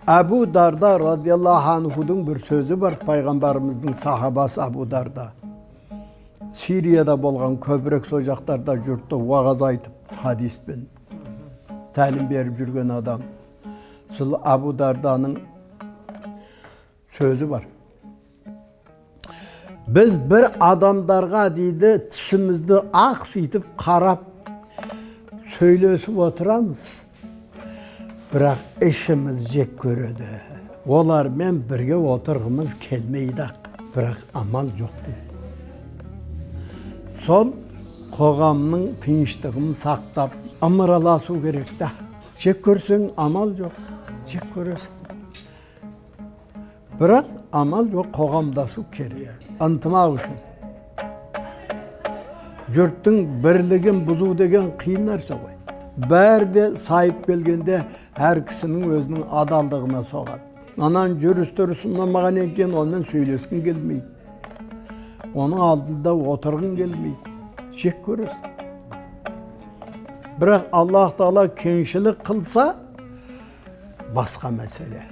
Әбу Дарда радиаллаху анхудың бір сөзі бар, пайғамбарымыздың сахабасы Әбу Дарда. Сирияда болған, көбірек сол жақтарда жұртты уағаз айтып, хадиспен тәлім беріп жүрген адам. Сол Әбу Дарданың сөзі бар. Біз бір адамдарға, дейді, тісімізді ақситып қарап сөйлесіп отырамыз. Бірақ ішіміз жек көреді. Олармен бірге отырғымыз келмейді ақ. Бірақ амал жоқ дейді. Сол қоғамның тыныштығын сақтап, ымыраласу керек та. Жек көрсең, амал жоқ, жек көресің. Бірақ амал жоқ, қоғамдасу керек. Ынтымақ үшін. Жұрттың бірлігін бұзу деген қиын нәрсе ғой. Бәрі де сайып келгенде әр кісінің өзінің адалдығына соғады. Ананың жүріс тұрысы ұнамаған екен, онымен сөйлескің келмейді. Оның алдында отырғың келмейді. Жек көресің. Бірақ Аллах Тағала кеңшілік қылса, басқа мәселе.